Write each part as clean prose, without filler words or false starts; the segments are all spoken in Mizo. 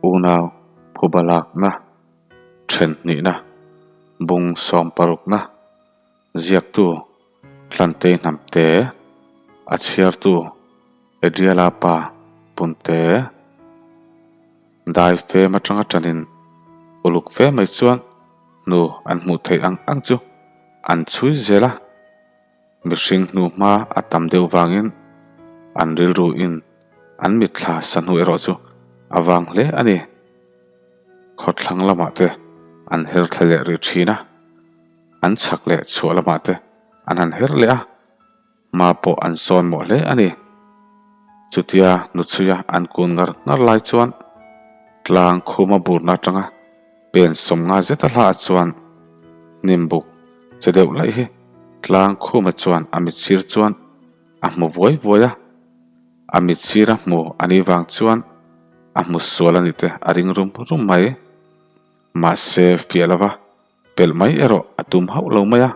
Unau phuba lakna, then hnihna, bung sawmparukna, ziaktu Hlantei Hnamte, a chhiartu Adriala pa Punte, dai fem atanga tanin uluk fe mai chuan hnu an hmuh theih ang ang chu an chhui zel a. Mihring hnuhma a tam deuh vangin an rilru in an mitthla sa hnu erawh chu a vang hle a ni. Khawthlang lamah te an her thla leh rih thin a, an chhak leh chhuah lamah te an han her leh a, hma pawh an sawn mawh hle a ni. Chutia hnuchhuia an kun ngar ngar lai chuan tlang khuma burna atanga Pen sawmnga zeta hlaah chuan hnimbuk che deuh laih hi tlang khuma chuan a mitsir chuan a hmu vuai vuai a, a mitsir a hmu a nih vang chuan a hmu sual a nih te a ring rum rum mai. Mahse fiah lova pelh mai erawh a tum hauh lo mai a.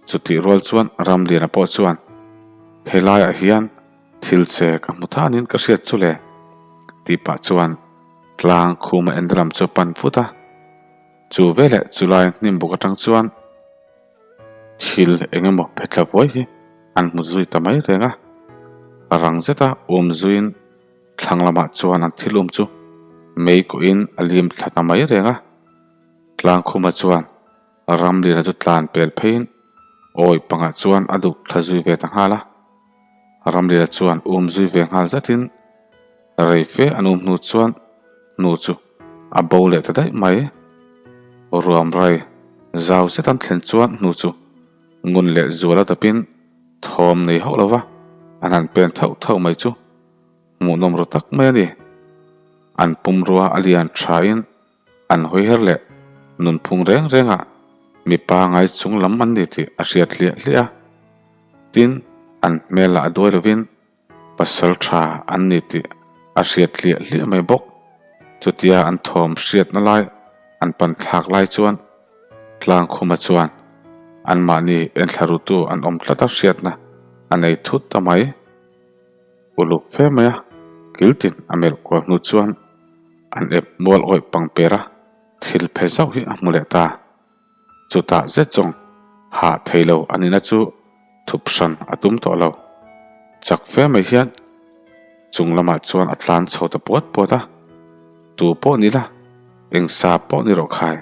Chutih rual chuan Ramliana pawh chuan helaiah hian thil che ka hmu thanin ka hriat chu le tih pah chuan Tlang khuma en lam chu a pan vut a, chu veleh chulai hnimbuk atang chuan thil eng emaw phetla vuai hi an hmu zui ta mai reng a, rang zeta um zuiin thlang lamah chuan an thil um chu mei kawhin a lim thla ta mai reng a, tlang khuma chuan Ramliana chu tlan pel pheiin awi pangah chuan a duk thla zui ve ta nghal a, Ramliana chuan um zui ve nghal zatin rei fe an um hnu chuan hnu chu a bo leh ta daih mai. Ruam rai zau zet an thlen chuan hnu chu ngun leh zual a dapin thawm nei hauh lova an han pen thauh thauh mai chu hmuhnawm ru tak mai a ni. An pumrua a lian thain An hawi her leh nunphung reng rengah mipa ngai chung lam an ni tih a hriat hliah hliah a. Tin, an hmel ah a duai lovin pasal tha an ni tih a hriat hliah hliah mai bawk. Chutia an thawm hriatna lai an pan thlak lai chuan Tlangkhuma chuan anmahni enthla rutu an awm tlat a hriatna a nei thut ta mai. Uluk fe mai a, kiltin a melh kual hnu chuan an ep mual awih pang per a, thil phe zauh hi a hmu leh ta. Chutah zet zawng hah thei lo a nihna chu thup hran a tum tawh lo. Chak fe mai hian chung lamah chuan a tlan chho ta puat puat a, Tu pawh ni la, eng sa pawh ni rawh khai,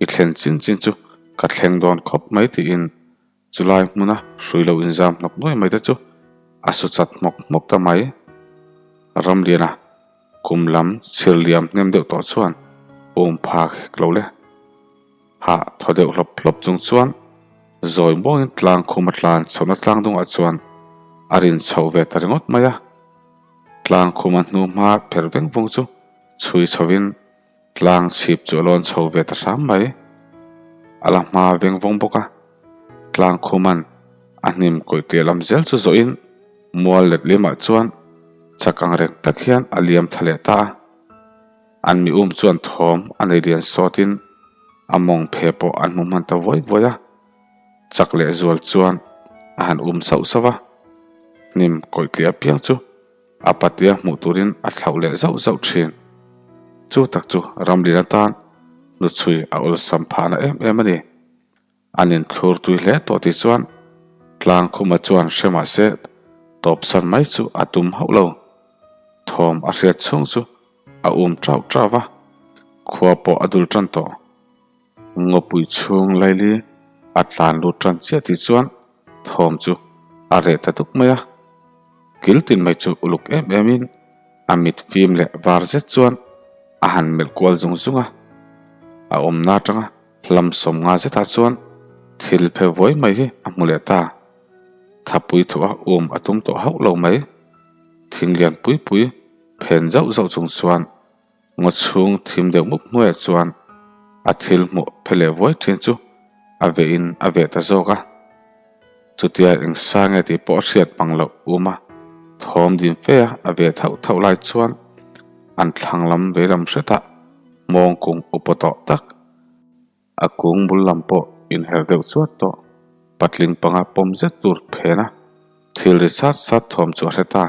i thlen chin chin chu ka thleng dawn khawp mai tiin Chulai hmuna hrui lo inzam hnawk nuai mai te chu a su chat hmawk hmawk ta mai. Ramliana kum lam chhir liam hnem deuh tawh chuan um phak hek lo le. Hah thaw deuh hlawp hlawp chung chuan zawi muangin tlang khum a tlan chhohna tlang dungah chuan a rin chhoh ve ta ringawt mai a. Tlang khum a hnu hma pherh veng vung chu chhui chhovin Tlang chhip chu a lawn chho ve ta hram mai. A la hma veng vawng bawk a, tlang khuman a hnim kawih tliah lam zel chu zawhin mual let limah chuan chak ang reng tak hian a liam tha leh ta a. An mi um chuan thawm a nei lian sawtin a mawng phe pawh an hmu hman ta vuai vuai a. Chak leh zual chuan a han um sauh sauh a, hnim kawih tliah apiang chu A patia hmuh turin a thlauh leh zauh zauh thin. Chu tak chu ramlin atan hnuchhui a awlsam phahna em em a ni. An inthlur tui hle tawh tih chuan Tlangkhuma chuan hre mah se tawpsan mai chu a tum hauh lo. Thawm a hriat chhung chu a um tauh tauh va, khua pawh a dul tan tawh. Ngawpui chhung laili a tlan lut tan chiah tih chuan thawm chu a reh ta duk mai a. Kil tin mai chu uluk em em in a mit fim leh var zet chuan a han melh kual zung zung a. A awmna atanga hlam sawm nga zetah chuan thil phe vawi mai hi a hmu leh ta. Thapui thuah um a tum tawh hauh lo mai. Thing lian pui pui phen zauh zauh chung chuan Ngaw chhung thim deuh mup hnuaiah chuan a thil hmuh phe leh vuai thin chu a veh in a veh ta zawk a. Chutia eng sa nge tih pawh a hriat mang loh um a, thawm din fe a a veh thauh thauh lai chuan an thlang lam veilam hretah mawng kung upa tawh tak A kung bul lam pawh inher deuh chuat tawh. Patling panga pawm zet tur phena thil ri sat sat thawm chu a hre ta.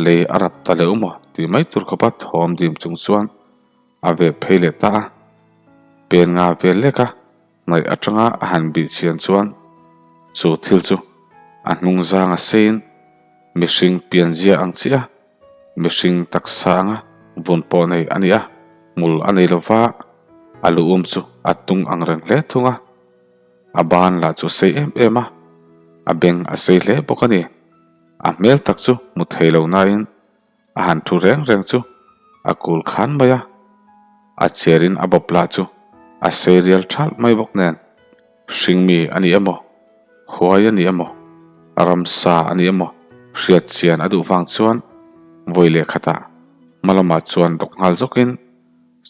Lei a rap ta leuh maw? tih mai tur khawpa thawm dim chung chuan a veh phei leh ta a. Pen nga vel lek a hnaih atanga a han bih chian chuan chu thil chu a hnung zang a seiin mihring pianzia ang chiah a mihring taksa anga vun pawh nei a ni a, hmul a nei lova a lu um chu a tung ang reng hle thung a. A ban lah chu a sei em em a, a beng a sei hle bawk a ni. A hmel tak chu hmu thei lo nain a han thu reng reng chu a kul khan mai a, a cherin a bawp lah chu a sei rial thalh mai bawk nen hringmi a ni emaw, huai a ni emaw, ramsa a ni emaw hriat chian a duh vang chuan vawi leh khatah hma lamah chuan dawk nghal zawkin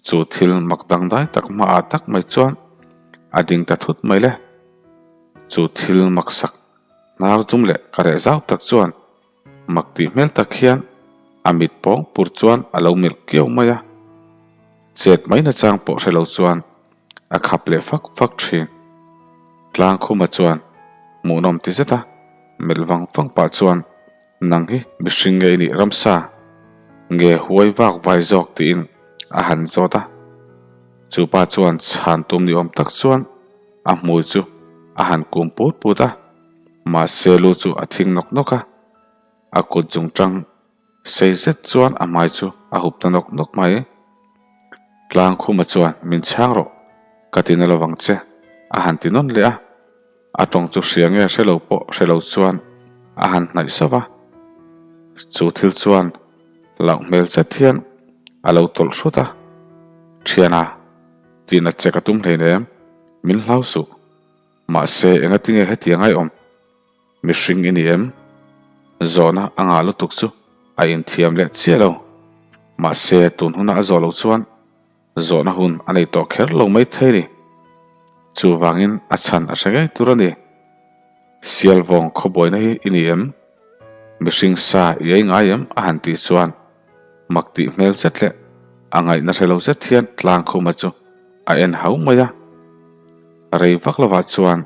chu thil mak dangdai tak hmaah tak mai chuan a ding ta thut mai le. Chu thil maksak hnar zum leh ka reh zau tak chuan Mak tih hmel tak hian a mit pawng pur chuan a lo melh kiau mai a, chet mai nachang pawh hre lo chuan a khap leh fak fak thin. Tlangkhuma chuan hmuhnawm ti zet a, melh vang vang pah chuan nang hi mihring nge i nih ramsa nge huai vak vai zawk tiin a han zawt a. Chu pa chuan chhan tum ni awm tak chuan a hmui chu a han kum put put a. Mahse lu chu a thing nawk nawk a, a kut chung tang sei zet chuan a hmai chu a hup ta nawk nawk mai. Tlangkhuma chuan min chhang rawh, ka ti na lovang che, a han ti nawn leh a. A tawng chu hria nge hre lo pawh hre lo chuan a han hnaih sauh a. Chu thil chuan hlauh hmel zet hian a lo tawlh hrut a, Thiana, tihna che ka tum hleinem, min hlau suh. Mahse, engatinge hetiang ai awm? Mihring i ni em? Zawhna a ngah lutuk chu a inthiam leh chiah lo. Mahse, tun huna a zawh loh chuan zawhna hun a nei tawh kher lo mai thei ni. Chuvangin a chhan a hre ngei tur a ni. Sialvawng khawbuaina hi i ni em? Mihring sa i ei ngai em? a han tih chuan mak tih hmel zet leh a ngaihna hre lo zet hian Tlangkhuma chu a en hau mai a. Rei vak lovah chuan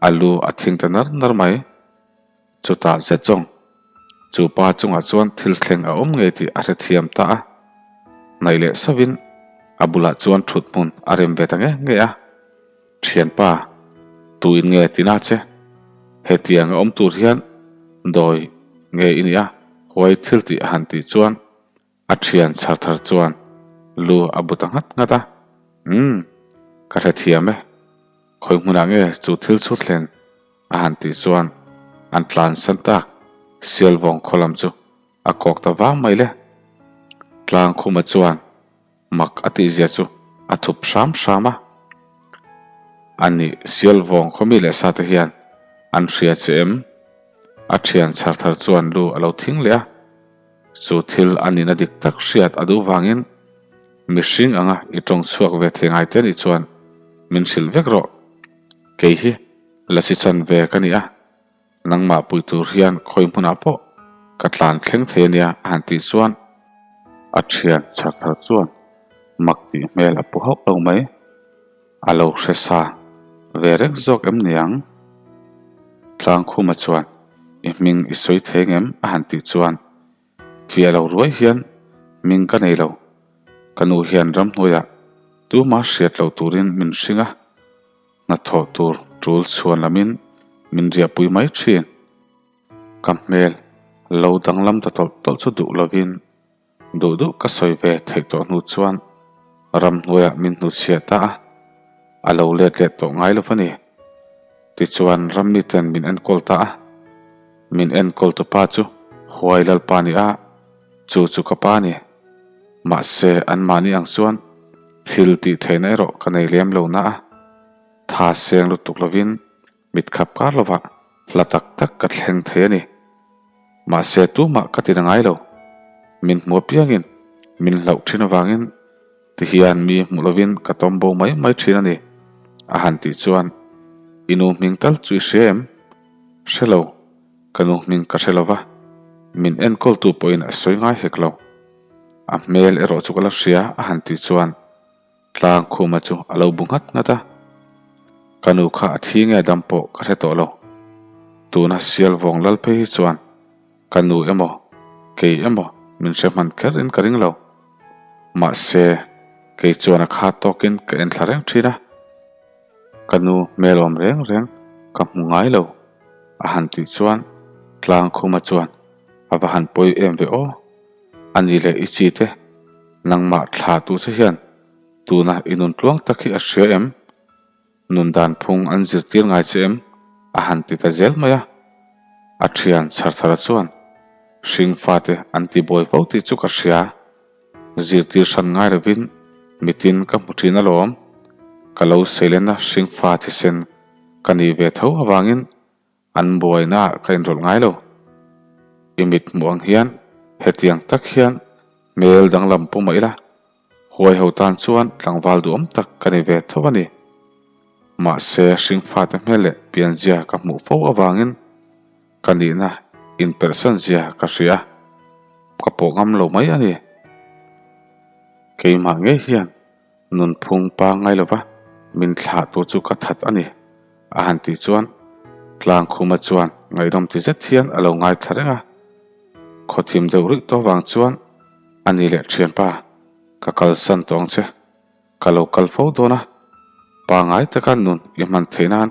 a lu a thing ta nar nar mai. Chutah zet zawng chu pa chungah chuan thil thleng a awm ngei tih a hrethiam ta a. Hnaih leh sauhin a bulah chuan thut hmun a rem ve ta nge nge a. Thianpa, tuin nge tina che? Hetiang a awm tur hian dawi nge i nia? Huai thil tih a han tih chuan a thian chhar thar chuan lu a bu ta nghat nghat a. Umm, ka hrethiam e. Khawi hmunah nge chu thil chu thlen? a han tih chuan an tlansan tak Sialvawng khaw lam chu a kawk ta vang mai le. Tlangkhuma chuan Mak a tihzia chu a thup hram hram a. Ani Sialvawng khawmi leh sate hian an hria che em? A thian chhar thar chuan lu a lo thing leh a. Chu thil a nihna dik tak hriat a duh vangin mihring anga i tawng chhuak ve thei ngai te nih chuan min hrilh vek rawh. Kei hi lasi chan ve ka ni a. Nangmah pui tur hian khawi hmunah pawh ka tlan thleng thei a nia a han tih chuan a thian chhar thar chuan mak tih hmel a pu hauh lo mai. A lo hre sa ve reng zawk em niang? Tlangkhuma chuan i hming i sawi thei ngem a han tih chuan fiah lo ruai hian hming ka nei lo. Ka nu hian ramhnuaiah tuma hriat loh turin min hring a. Hnathawh tur tul chhuan lamin min riahpui mai thin. Ka hmel lo danglam ta tawlh tawlh chu duh lovin duh duh ka sawi ve theih tawh hnu chuan ramhnuaiah min hnuchhiah ta a, a lo let leh tawh ngai lo va ni. Tichuan rammiten min enkawl ta a, min enkawltu pa chu Huai Lalpa ni a, chu chu ka pa ni. Mahse anmahni ang chuan thil tih theihna erawh ka nei lem lo na a, tha seng lutuk lovin mit khap kar lovah hla tak tak ka thleng thei a ni. Mahse tumah ka ti na ngai lo. Min hmu apiangin min hlauh thin avangin tihian mi hmuh lovin ka tawm bo mai mai thin a ni, a han tih chuan i nu hming tal chu i hria em? Hre lo. Ka nu hming ka hre lo va, min enkawltu pawhin a sawi ngai hek lo. A hmel erawh chu ka la hria a han tih chuan Tlangkhuma chu a lo bu nghat nghat a. Ka nu kha a thi nge dam pawh ka hre tawh lo. Tuna Sialvawng lal phei hi chuan ka nu emaw kei emaw. min hre hman kher in ka ring lo. Mahse, kei chuan a kha tawkin ka en thla reng thin a. Ka nu hmel awm reng reng ka hmu ngai lo, a han tih chuan Tlangkhuma chuan a va han pawi em ve aw. A ni leh i chi te, nangmah thla tu che hian tuna i nun tluang tak hi a hria em? Nun dan phung an zirtir ngai che em? A han ti ta zel mai a. A thian Chharthara chuan hring fate an ti buai fo tih chu ka hria. Zirtir hran ngai lovin mitin ka hmu thin alawm. Ka lo seilenna hring fa thisen ka nih ve tho avangin An buaina ka inrawlh ngai lo. I mit hmuh ang hian hetiang tak hian hmel danglam pu mah ila, huai ho tan chuan tlangval duhawm tak ka ni ve tho a ni. Mahse hringfate hmel leh pianzia ka hmuh fo avangin ka nihna inperhsan zia ka hria a, ka pawh ngam lo mai a ni. Keimah ngei hian Nunphung pangngai lova min thlah tu chu ka that a ni, a han tih chuan Tlangkhuma chuan ngaihnawm ti zet hian a lo ngaithla reng a. Khawthim deuh rih tawh vang chuan a ni leh thianpa, ka kalsan tawh ang che, ka lo kal fo dawn a, pangngai taka nun i hman theih nan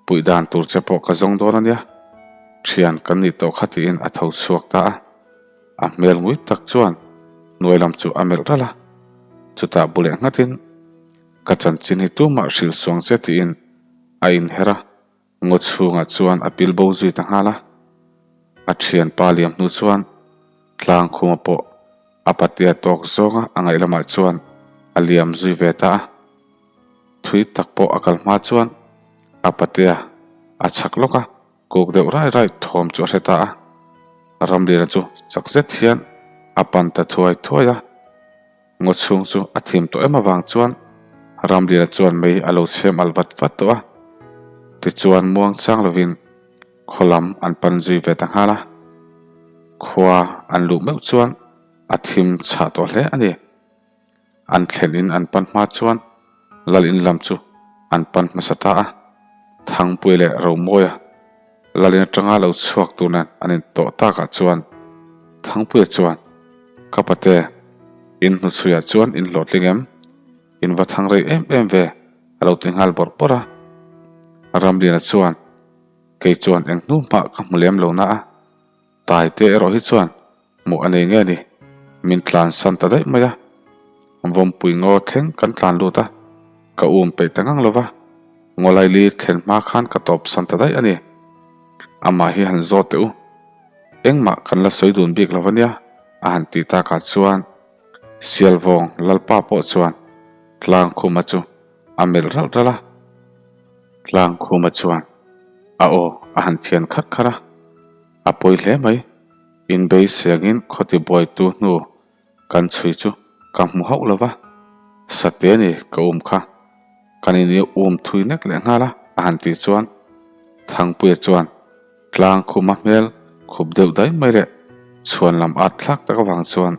puih dan tur che pawh ka zawng dawn a nia, thian kan nih tawh kha tiin a tho chhuak ta a. A hmel ngui tak chuan hnuai lam chu a melh ralh a, chutah bu leh nghatin, Ka chanchin hi tumah hrilh suang che tiin a inher a, ngaw chhungah chuan a pil bo zui ta nghal a. A thianpa liam hnu chuan Tlangkhuma pawh a patea tawk zawnga a ngaih lamah chuan a liam zui ve ta a. Thui tak pawh a kal hma chuan a patea a chhak lawk a. Kuk deuh rai rai thawm chu a hre ta a, Ramliana chu chak zet hian a pan ta thuai thuai a. Ngaw chhung chu a thim tawh em avang chuan Ramliana chuan mei a lo chhem al vat vat tawh a. Tichuan muang chang lovin khaw lam an pan zui ve ta nghal a. Khua an luh meuh chuan a thim chhah tawh hle a ni. An thlen in an pan hma chuan Lal in lam chu an pan hmasa ta a, Thangpui leh Romawia Lal in atanga lo chhuak tur nen an in tawh takah chuan Thangpuia chuan, Ka pate, in hnuchhuiah chuan in hlawhtling em? In va thang rei em em ve a lo ti nghal bawrh bawrh a. Ramliana chuan, Kei chuan eng hnu hmah ka hmu lem lo na a, Taite erawh hi chuan hmuh a nei nge ni? Min tlan san ta daih mai a. Vawmpui ngaw thleng kan tlan lut a, ka um peih ta ngang lo va, Ngawlaili thlen hma khan ka tawp san ta daih a ni. Amah hi han zawt teh u. Engmah kan la sawi dun bik lo va nia, a han tih takah chuan Sialvawng Lalpa pawh chuan Tlangkhuma chu a melh ralh ralh a. Tlangkhuma chuan a aw a han thian kharh kharh a. A pawi hle mai. Inbeisengin khawti buaitu hnu kan chhui chu ka hmu hauh lo va, Sate ni ka um kha. Kan in i um thui nek leh nghal a, a han tih chuan Thangpuia chuan Tlangkhuma hmel khup deuh dai mai leh chhuan lam at thlak tak avang chuan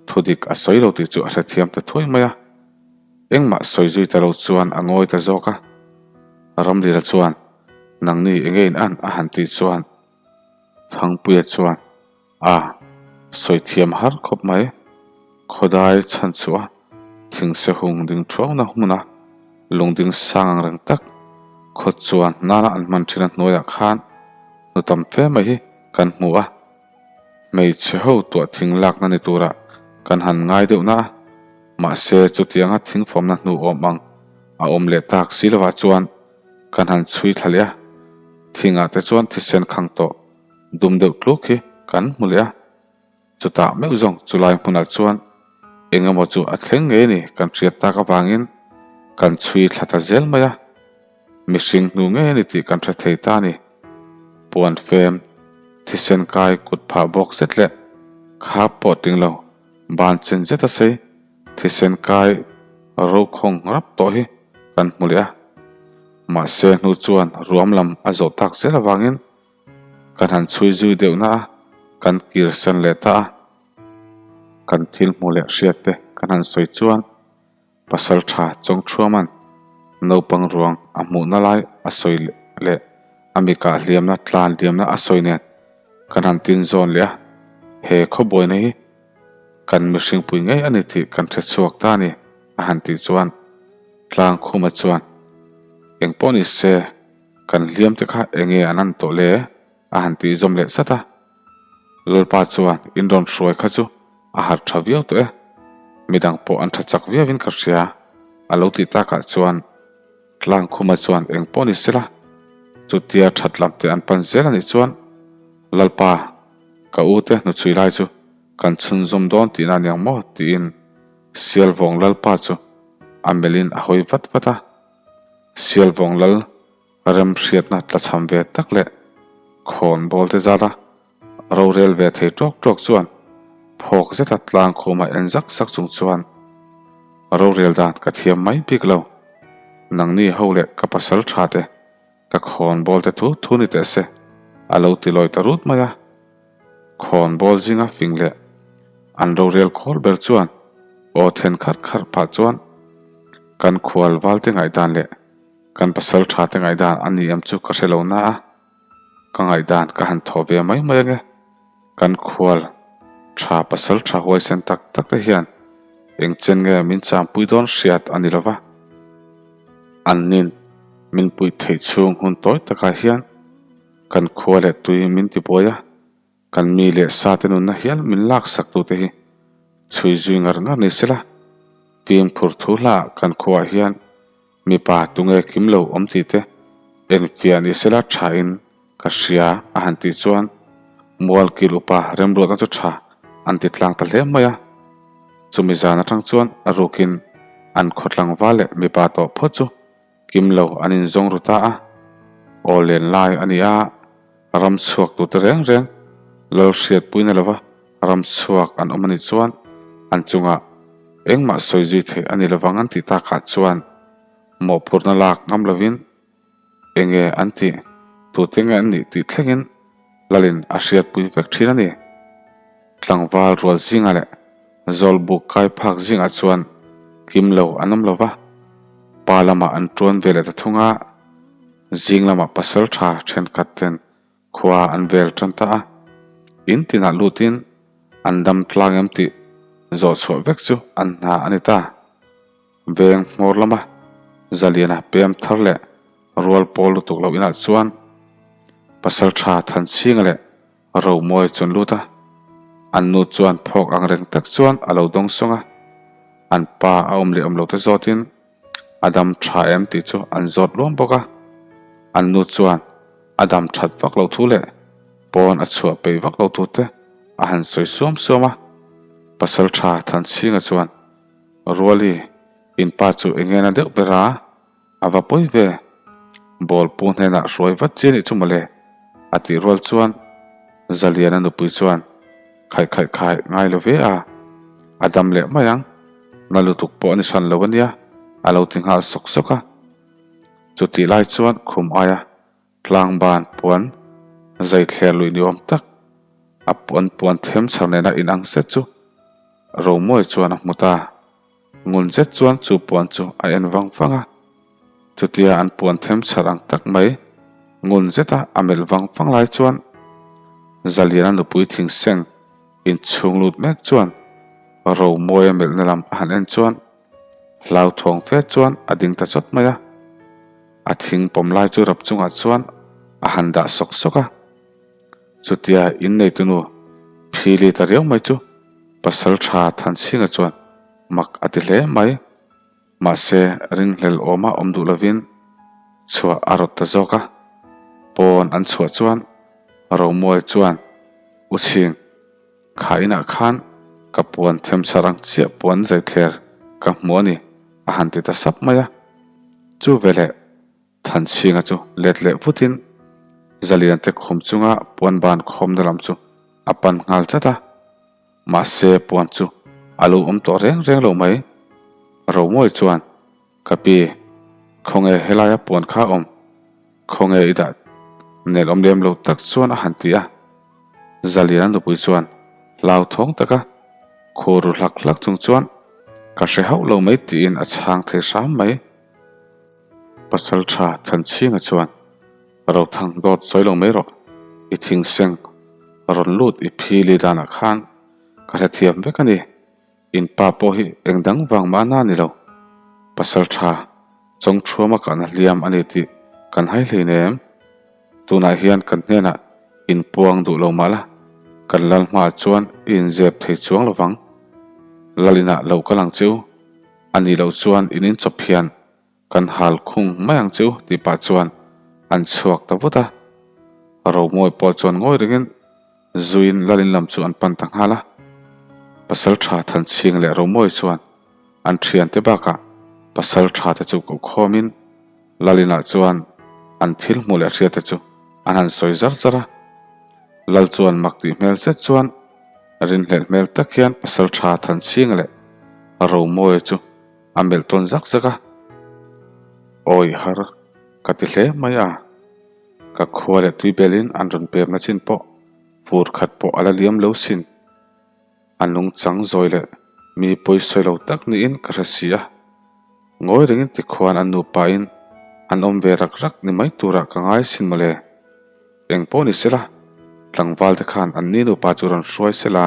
thudik a sawi lo tih chu a hrethiam ta thuai mai a. Engmah sawi zui ta lo chuan a ngawi ta zawk a. Ramlira chuan Nangni enge in an a han tih chuan Thangpuia chuan a sawi thiam har khawp mai. Khawdai chhan chhuah a thingse hung ding thuauna hmuna lungding sang ang reng tak khawt chuan nana an hman thin a hnuaiah khan hnu tam fe mai hi kan hmu a. Hmeichhe ho tuah thing lakna ni turah kan han ngai deuh na a, mahse chutianga thingfawmna hnu awm ang a awm leh tak si lovah chuan Kan han chhui thla leh a, thingah te chuan thisen khang tawh dum deuh tluk hi kan hmu leh a. Chutah meuh zawng chulai hmunah chuan eng emaw chu a thleng ngei ni kan hriat tak avangin kan chhui thla ta zel mai a. Mihring hnu ngei a ni tih kan hre thei ta a ni. Puan fem, thisen kai kut phah bawk zet leh khap pawh ting lo ban chen zet a sei. Thisen kai rokhawng rap tawh hi kan hmu leh a, mahse hnu chuan ruam lam a zawh tak zel avangin kan han chhui zui deuh na a, kan kir sen leh ta a. Kan thil hmuh leh hriat te kan han sawi chuan pasal tha Chawngthuaman naupang ruang a hmuhna lai a sawi leh a mikah hliamna tlan hliamna a sawi nen kan han tin zawn leh a, he khawbuaina hi. Kan mihringpui ngei a ni tih kan hre chhuak ta a ni, a han tih chuan Tlangkhuma chuan, Eng pawh ni se, kan hliam te kha eng nge an an tawh le? a han tih zawm leh sat a. Lalpa chuan in rawn hruai kha chu a harh tha viau tawh e, midang pawh an tha chak viauin ka hria, a lo tih takah chuan Tlangkhuma chuan eng pawh ni sela, chutia that lam te an pan zel a nih chuan Lalpa, ka u te hnuchhui lai chu kan chhunzawm dawn tihna a niang maw? tiin Sialvawng Lalpa chu a melhin a hawi vat vat a. Sialvawng Lal remhriatna tlachham ve tak leh khawn bawl te zat a rorel ve thei tawk tawk chuan phawk zeta tlangkhuma en zak zak chung chuan rorel dan ka thiam mai bik lo. Nangni ho leh ka pasal tha te ka khawn bawl te thu thu ni teh se a lo ti lawi ta rut mai a. Khawn bawl zinga fing leh an rorel khawl ber chuan aw then kharh kharh phah chuan kan khual valte ngaihdan leh Kan pasal tha te ngaihdan a ni em chu ka hre lo na a, ka ngaihdan ka han thawh ve mai mai ange. Kan khual tha pasal tha huaisen tak tak te hian eng chen nge min champui dawn hriat a ni lo va. An nin min puih theih chhung hun tawi takah hian kan khua leh tui min tibuai a. Kan mi leh sa te nunna hial min laksak tute hi chhui zui ngar ngar ni sela, fimkhur thu hlaah kan khuaah hian mipa tunge kim lo awm tih te enfiah ni sela thain ka hria a han tih chuan Mualkil upa remruatna chu tha an ti tlang ta hle mai a. Chumi zan atang chuan a rukin an khaw tlangval leh mipa tawh phawt chu Kim lo an inzawng ru ta a, aw len lai a ni a, ram chhuak tute reng reng lal hriatpuina lova ram chhuak an awm a nih chuan an chungah engmah sawi zui theih a ni lovang an tih takah chuan mawhphurhna lak ngam lovin enge an tih, tute nge an nih tih thlengin lalin a hriatpui vek thin a ni. Tlangval rual zingah leh Zawlbuk kai phak zingah chuan kim lo an awm lo va, pa lamah an tuan ve leh ta thung a, zing lamah pasal tha thenkhat ten khua an vel tan ta a, in tinah lutin an dam tlang em tih zawh chhuah vek chu an hna a ni ta. Veng hmawr lama Zaliana pem thar leh rual pawl lutuk loh inah chuan pasal tha Thanchhinga leh Romawi chu an lut a, an nu chuan phawk ang reng tak chuan a lo dawng sawng a, an pa a awm leh awm lo te zawtin a dam tha em tih chu an zawt luam bawk a, an nu chuan a dam that vak lo thu leh pawn a chhuah peih vak lo thu te a han sawi suam suam a, pasal tha Thanchhinga chuan Ruali in pa chu eng nge na deuh ber a? A va pawi ve. Ball pu hnenah hruai vat chi a nih chu mawle, a tih rual chuan Zaliana nupui chuan khaih khaih khai ngai lo ve a, a dam leh mai ang, na lutuk pawh a ni hran lo a nia, a lo ti nghal sawk sawk a. Chutih lai chuan khum aia tlangban puan zai thler luih ni awm tak, a puan puan them chhar nena inang zet chu Romawi chuan a hmu ta. Ngun zet chuan chu puan chu a en vang vang a, chutia an puan them chhar ang tak mai ngun zeta a melh vang vang lai chuan Zaliana nupui thingseng inchhung lut mek chuan Romawia melhna lam a han en chuan hlauthawng fe chuan a ding ta chawt mai a, a thing pawm lai chu rap chungah chuan a han dah sawk sawk a. Chutia inneitunu phili ta riau mai chu pasal tha Thanchhinga chuan mak a ti hle mai. Mahse ringhlel awma awm duh lovin chhuah a rawt ta zawk a. Pawn an chhuah chuan Romuai chuan U Chhing, kha inah khan ka puan themchhar ang chiah puan zaithler ka hmu a ni a han ti ta sap mai a. Chu veleh Thanchhinga chu let leh vutin Zaliante khum chunga puan ban khawmna lam chu a pan nghal chat a, mahse puan chu a lo awm tawh reng reng lo mai. Romawi chuan, Ka pi, khawnge helaia puan kha awm? Khawnge i dah nel awm lem lo tak chuan a han ti a. Zaliana nupui chuan hlauthawng taka khur ru hlak hlak chung chuan, Ka hre hauh lo mai tiin a chhang thei hram mai. Pasal tha Thanchhinga chuan, Rothang dawt sawi lo mai rawh, i thingseng rawn lut i phili danah khan ka hrethiam vek a ni. In pa pawh hi eng dang vang mah na ni lo. Pasal tha Chawngthuama kahna hliam a ni tih kan hai hlein em? Tunah hian kan hnenah inpuang duh lo mah la, kan lal hmaah chuan i inzep thei chuang lo vang. Lal inah lo kal ang che u, a nih loh chuan in inchawp hian kan hal khung mai ang che u tih pah chuan an chhuak ta vut a. Romawi pawh chuan ngawi rengin Zuiin Lalin lam chu an pan ta nghal a. Pasal tha Thanchhing leh Romawi chuan an thiante bakah pasal tha te chu koh khawmin Lalinah chuan an thil hmuh leh hriat te chu an han sawi zar zar a. Lal chuan mak tih hmel zet chuan rinhlelh hmel tak hian pasal tha Thanchhinga leh Romawia chu a melh tawn zak zak a. Awi har ka ti hle mai a, ka khua leh tui belin an rawn pemna chin pawh fur khat pawh a la liam lo sin. A nungchang zawi leh mi pawisawi lo tak niin ka hre si a. Ngawi rengin tikhuan an nupain an awm ve rak rak ni mai turah ka ngai sin mawle. Eng pawh ni sela, tlangval te khan an ni nupa chu rawn hruai sela,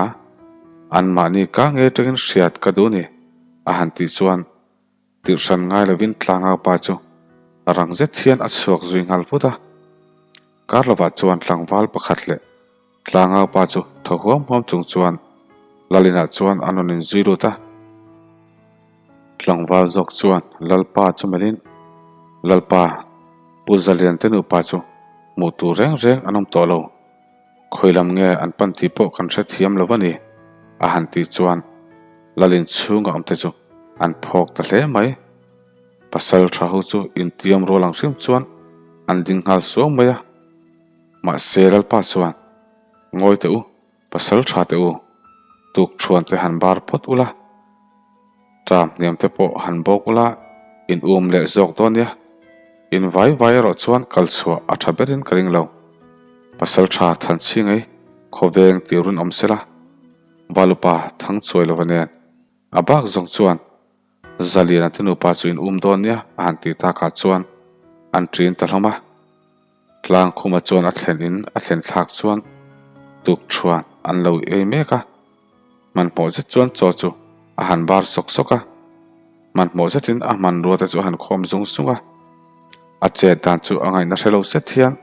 anmahni ka ngei atangin hriat ka duh ni, a han tih chuan Tirhran ngai lovin tlangau pa chu rang zet hian a chhuak zui nghal vut a. Kar lovah chuan tlangval pakhat leh tlangau pa chu thaw huam huam chung chuan Lalinah chuan an rawn inzui lut a. Tlangval zawk chuan Lalpa chu melhin, Lalpa, Pu Zaliante nupa chu hmuh tur reng reng an awm tawh lo. Khawi lam nge an pan tih pawh kan hre thiam lo a ni, a han tih chuan Lalin chhunga awmte chu an phawk ta hle mai. Pasal tha ho chu intiam rual ang hrim chuan an ding nghal suau mai a. Mahse Lalpa chuan, Ngawi teh u, pasal tha teh u, tuk thuan te han bar phawt ula, Ṭam hniam te pawh han bawk ula, in um leh zawk dawn nia. In vai vai erawh chuan kal chhuah a ṭha berin ka ring lo. Pasal ṭha Thanchhingei khawveng tih run awm sela, Valupa Thangchuai lova nen a bak zawng chuan Zaliana te nupa chu in um dawn nia a han tih takah chuan an ṭin ta hlawm a. Tlangkhuma chuan a thlen in a thlen thlak chuan tukṭhuan an lo ei mek a. Hmanhmawh zet chuan chaw chu a han bar sawk sawk a, hmanhmawh zetin a hmanrua te chu a han khawm zung zung a. A chet dan chu a ngaihna hre lo zet hian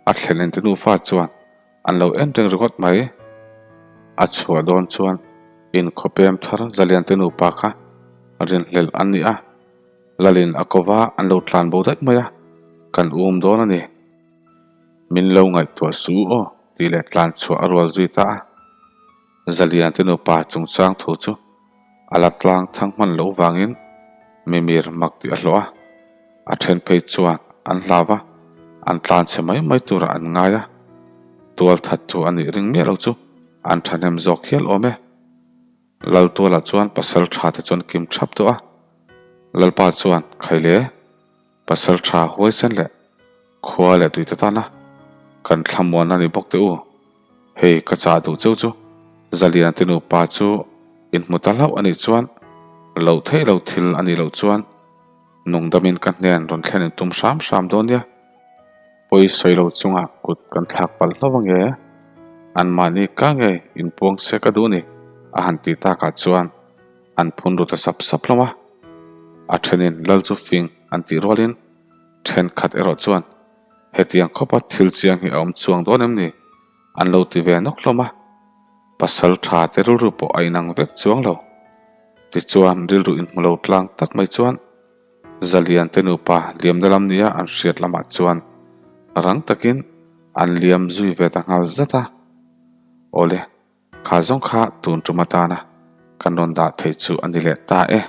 a thlen ente nufa chuan an lo en reng ringawt mai. A chhuah dawn chuan inkhawpem thar Zaliante nupa kha rinhlelh an ni a, Lalin a kova an lo tlan bo daih mai a, kan um dawn a ni. Min lo ngaihtuah su aw tih leh tlan chhuah a rual zui ta a. Zalian te nupa chungchang thu chu a la tlang thang hman loh vangin mimir mak tih a hlawh a. A then phei chuan an hlau a, an tlan chhe mai mai turah an ngai a. Tual that thu a nih ring miah lo chu an thahnem zawk hial awm e. Laltuala chuan pasal tha te chuan kim thap tawh a. Lalpa chuan, Khaile! Pasal tha huaisen leh khua leh tui te tana kan thlamuan a ni bawk teh u. Hei ka chah duh cheu chu Zaliana te nupa chu inhmu ta hlauh a nih chuan loh theih lo thil a nih loh chuan nungdamin ka hnen rawn thlen in tum hram hram dawn nia. Pawi sawi lo chungah kut kan thlak palh hlauh ange, anmahni ka ngei inpuang se ka duh ni a han tih takah chuan An phun ru ta sap sap hlawm a, a thenin lal chu fing an tih rualin thenkhat erawh chuan hetiang khawpa thil chiang hi a awm chuang dawn em ni an lo ti ve nawk hlawm a, pasal tha te rilru pawh a inang vek chuang lo. Tichuan rilru inhmu lo tlang tak mai chuan Zalian te nupa liamna lam nia an hriat lamah chuan rang takin an liam zui ve ta nghal zat a, Awle. Kha zawng kha tun tum atana kan rawn dah theih chu a ni leh ta e.